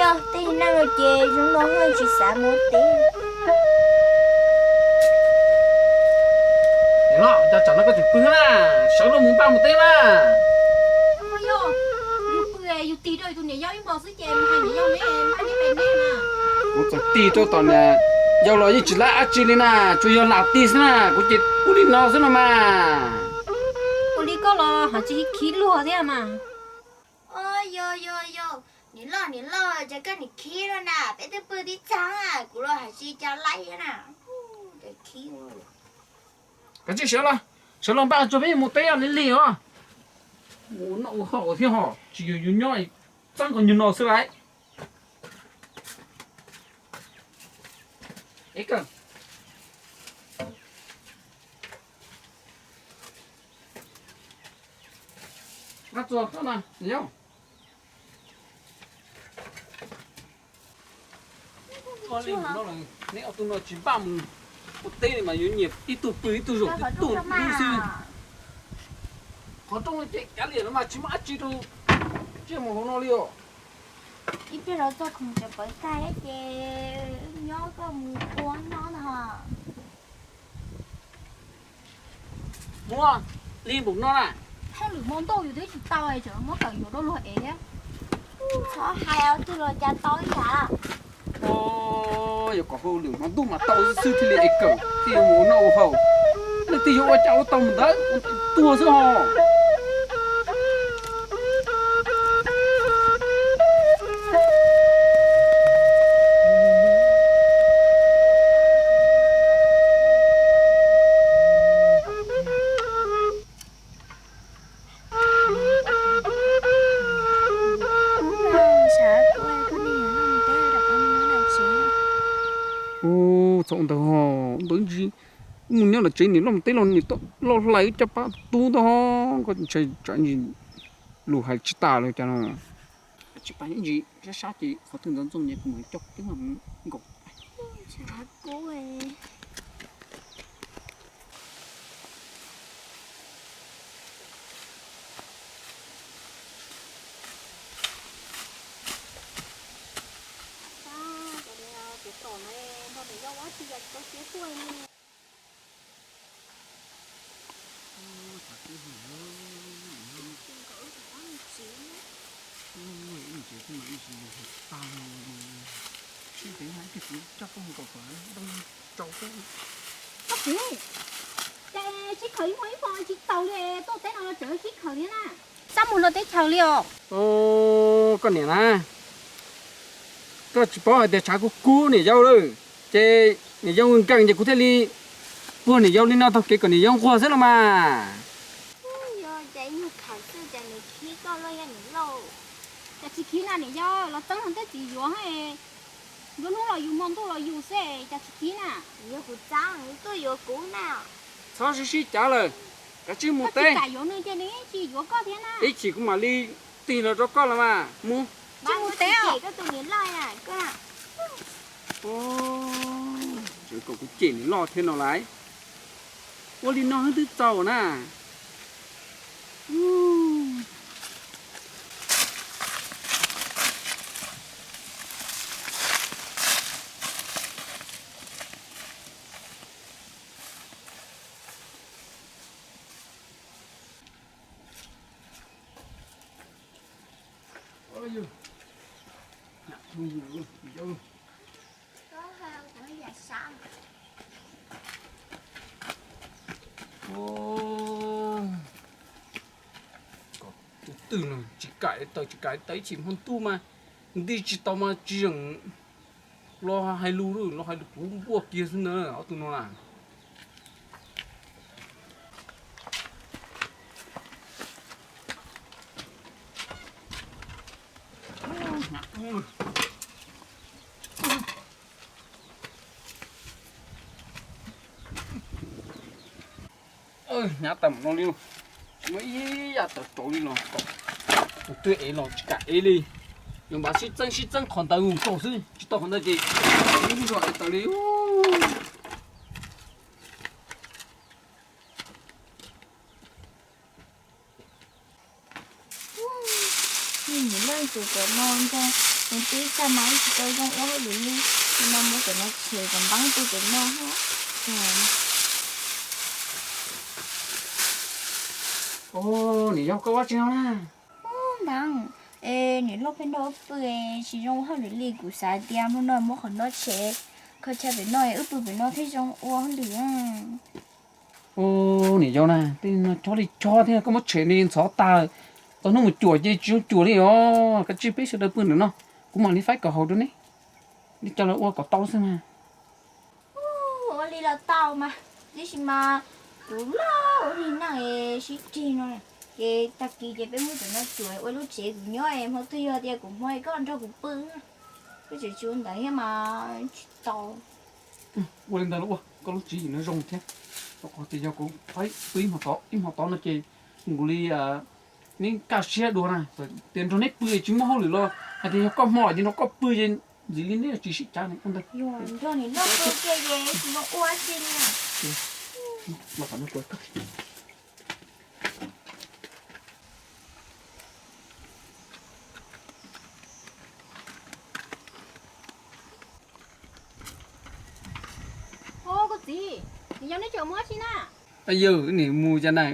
Tej neeg no ces zoo no tsis xav mus teb. Niam loj, cas tsam no koj tseem pw na, sawv los mus npaj mus teb na. Yus pw, yus tig rau tus niam yau ib hmos xwb ces mus hais niam yau ne, npaj neb pem neb na. Kuv txawm tig rau tom niam yau los yeej tsis laib dab tsi li na, tsuas yog lam tig xwb na, kuv ces ua li no xwb no mas. Ua li koj los hais tsis khib luag thiab mas. Yog yog yog, niam loj niam loj, cas koj nim khib lawm na, peb twb pw tib txhab, kuv los hais tsis cas laib na. Khib. Kav tsij sawv los, sawv los npaj tso peb mus teb li lig os. Ua noj ua haus thiab ho, tsis yog yus nyob txeeb qhov nyuag no xwb lawm. Neb ob tug no tsis npaj mus ua teb li mas yuav nyiam ib tug pw ib tug zaum twb tuag xwb. Qhov rooj ces kav liam no mas tsis muaj dab tsi rau tsiaj mus hauv no li os. Ib pliag los txog khoom tseem pawv tag ces nyob koj mus ua noj no. Muab li npaum no na. Hauj lwm hmo ntuj yus twb tsis tau es tseem muab kawm yuav rau luag ev thiab. Txhob hais, ob tug los cas tau ib yam. Yog kom hauj lwm hmo ntuj mas tau xwb thiaj li ev kawm thiaj yuav mus ua noj ua haus. Leej twg yuav ua cas ua tau mus ntawd, ua ntawd tuag xwb ho. Ub, txhob ua ntawd ho, ntawd ntsis. Wb mus nyob lawm tsev niam loj mus teb los niam loj hlais wb caj pab tub ntag ho. Koj ntshai tsam ntsis lus hais tsis tas li cas no. Tsis pab ntsis sab sab ces qhov twg ntxov ntxoo ces kuv mam coj peb mam nkaum. Koj txiv, cas sib khawm ib hmo ib hmo tsis tau li, tuaj teb no tseem sib khawm thiab na. Txaj muag rau teb chaws li os. Koj niam na, koj tsis paub hais tias tshav kub kub niam yau lawm, ces niam yau nkees ces kuv thiaj li puag niam yau li no taug kev kom niam yau nquag xwb los mas. Yog cas ib nyuag khawm xwb cas nws khib koj luaj yog niam lauj. Cas tsis khib na niam yau, los txeeb hluas nraug txiv yuav, nruab hnub los yus hmo ntuj los yus xwb cas tsis khib na. Yog kuv txeeb, tuaj yuav kuv na. Txhob sib sib cav lawm, kav tsij mus teb. Koj tsis kam yuav nws ces nws tsis yuav koj thiab na. Ib chim kuv mam li tig los rau koj los mas mus. Tsis mus teb os. Tseem kom kuv cem niam loj thiab no lauj. Ua li no twb txaus na. Tus twg no tsis kam taws, tsis kam taws ib chim hmo ntuj mas nti tsis tau mas tsis zeem los hais lus, los hais lus puv npuaj kiag xwb na ob tug no na. Hnyav tawm no li, tsis muaj ib yam tawm rau li los kom tus twg ev los tsis kam ev li. Yuav npaj sib txeeb sib txeeb qhov ntawd mus kaum xwb, tsis tau qhov ntawd ces ib lub zog ev tawm li. Niam loj Tus cov no ntag, nws tib txaj mas tsis tau zoo ua hauj lwm li, no muab cov no tshem kom npeeb rau cov no thiab. Niam yau, koj ua tsi no na? Npeeb, es niam loj pheej nrog pw, tsis zoo ua hauj lwm li, kuv xav tias hmo no muab qhov no tshem, kho chaw pem no wb pw pem no thiaj zoo ua hauj lwm. Niam yau na, tej no chob li chob thiab koj muab tshem li ntxhov tag, tau hnub mus cuam ces tsis zoo cuam li os. Kav tsij peb sawv daws pw ntawm no, kuv mam li faib kom haum rau neb, li cas los ua kom tau xwb mas. Ua li los tau mas, tab sis mas kuv loj ua li neej sib rig no, ces tag kis ces peb muab cov no cuam ua lub tsev kuv nyob, hmo twg yog tias kuv hmo koj nrog kuv pw, koj tseem tsis ua ntawd thiab mas tsis tau. Ua li ntawd los ua, koj lub tswv yim no zoo thiab. Rau qhov tias yog kuv pw ib hmo tod, ib hmo tod no ces nkaus li neb kaj siab dua na, tias nrog neb pw tsis muaj hauj lwm los hais tias yog koj hmo ces nrog koj pw ces ntxiv li neb tsis sib cav ua ntawd. Nrog niam loj pw kiag ces tsis zoo ua tsi li. Koj txiv, yog neb tseem mus dab tsi na? Yawg, nim mus cas na,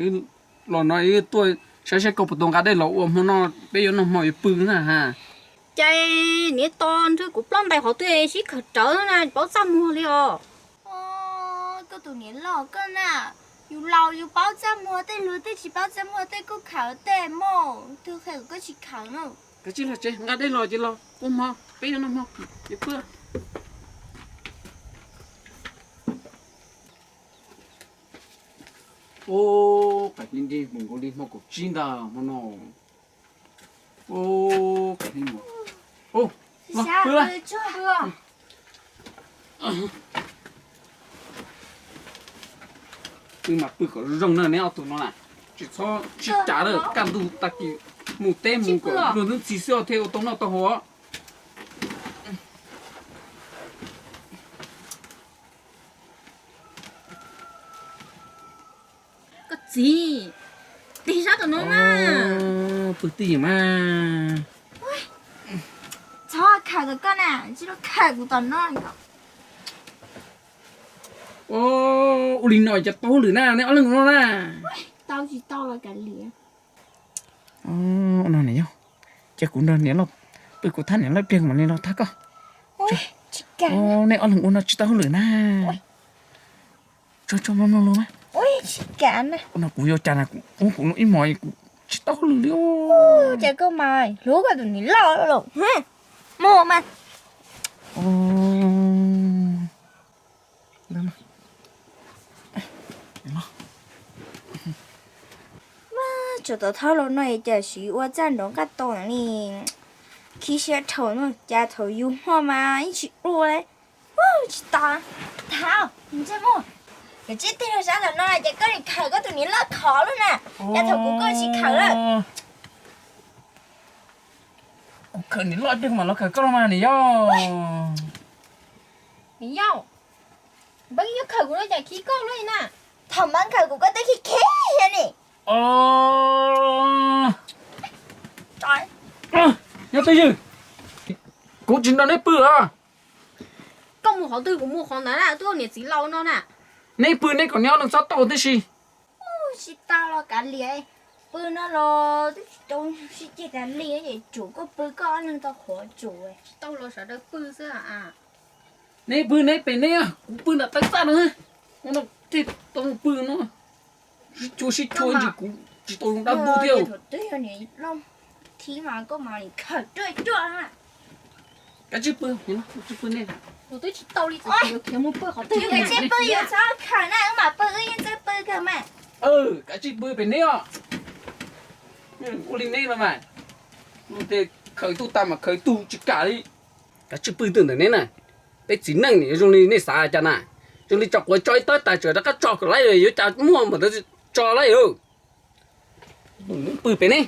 los no wb tuaj saib saib koj puas tau nqa dej los ua hmo no peb yuav noj hmo yuav pw na ha. Cas niam tos nrog kuv ploj ntais qhov twg sib khawm rawv na, paub txaj muag li os. Koj tus niam loj koj na, yus laus yus paub txaj muag, tej luag tej tsis paub txaj muag, tej kuj khawm tej mog, twg qhia koj tsis khawm na. Kav tsij los tsev, nqa dej los ces los ua hmo, peb yuav noj hmo, yuav pw. Ub, qaim li nti mus nkaus li hmo kaum tsib ntag hmo no. Ub, qaim li mus. Ub, los pw. Pw mas pw kom zoo na neb ob tug no na. Tsis txhob sib cav lawm, kaj ntug tag kis mus teb mus kom luag ntxhi xwb thiaj ua tau noj tau haus. Koj txiv, tig sab tom no na. Pw twj ywm mas. Txhob khawm tom koj na, tsis los khawm kuv tom no. Ua li no cas tau hauj lwm na, neb ob leeg no na. Tau tsis tau los kav liam. No niam yau, cia kuv nrog niam loj pw, kuv thab niam loj pliag mam li los thab koj. Nej ob leeg ua no tsis tau hauj lwm na. Tso tso mloog mloog lus mas. Ua no kuv yuav cas na, kuv ua kuv ib hmos kuv tsis tau hauj lwm li. Ces koj mas hlub koj tus niam loj los mus mas. Tsuas tau thawj los no cas siv ua txaj nrov nqaj tau li. Khib siab dhau no, cas thaum yus hmo mas yeej tsis ua li. Tsis tau, thab ntsej muag, koj tsis tig rau sab tom no ces koj nim khawm koj tus niam loj khov lawm na, cas thaum kuv koj tsis khawm lawm. Kuv khawm niam loj dej mas los khawm koj los mas niam yau. Niam yau, npeb yuav khawm kuv no cas khib koj lawm na. Thaum npeb khawm kuv koj twb khib khib ni. Yog twj ywm, kuv tsis nrog neb pw os. Koj mus qhov twg kuv mus qhov ntawd na, twb niam txiv laus no na. Neb pw neb kom neb ob leeg txhob tau tib si. Tsis tau los kav liam, pw no los twb tsis tau sib ceg tas li, tsum koj pw koj ob leeg tau qhov tsum. Tsis tau los sawv daws pw xwb. Neb pw neb pem neb, kuv pw nram taw txaj no. Ua no thiaj tau pw no. Sib chua sib chua ntsis kuv tsis tau zoo dab ntub thiab. Twb yog niam loj thib mas koj mas khawm ruaj ruaj. Kav tsij pw, kav tsij pw nej. Twb tsis tau li, khiav mus pw qhov twg. Kav tsij pw, yus txhob khawm na, wb mam pw, wb yeej txawj pw kawg mas. Kav tsij pw pem neb os. Ua li neb no mas, luag tias khawm tug tas mas khawm tug tsis kam li. Kav tsij pw twj ntawm neb na. Peb txiv neej zoo li nej xav cas na, zoo li tso quav tso ib tawb tas tseem rov qab tso kom laib, yuav cas muaj npaum ntawd tso laib. Pw pem neb.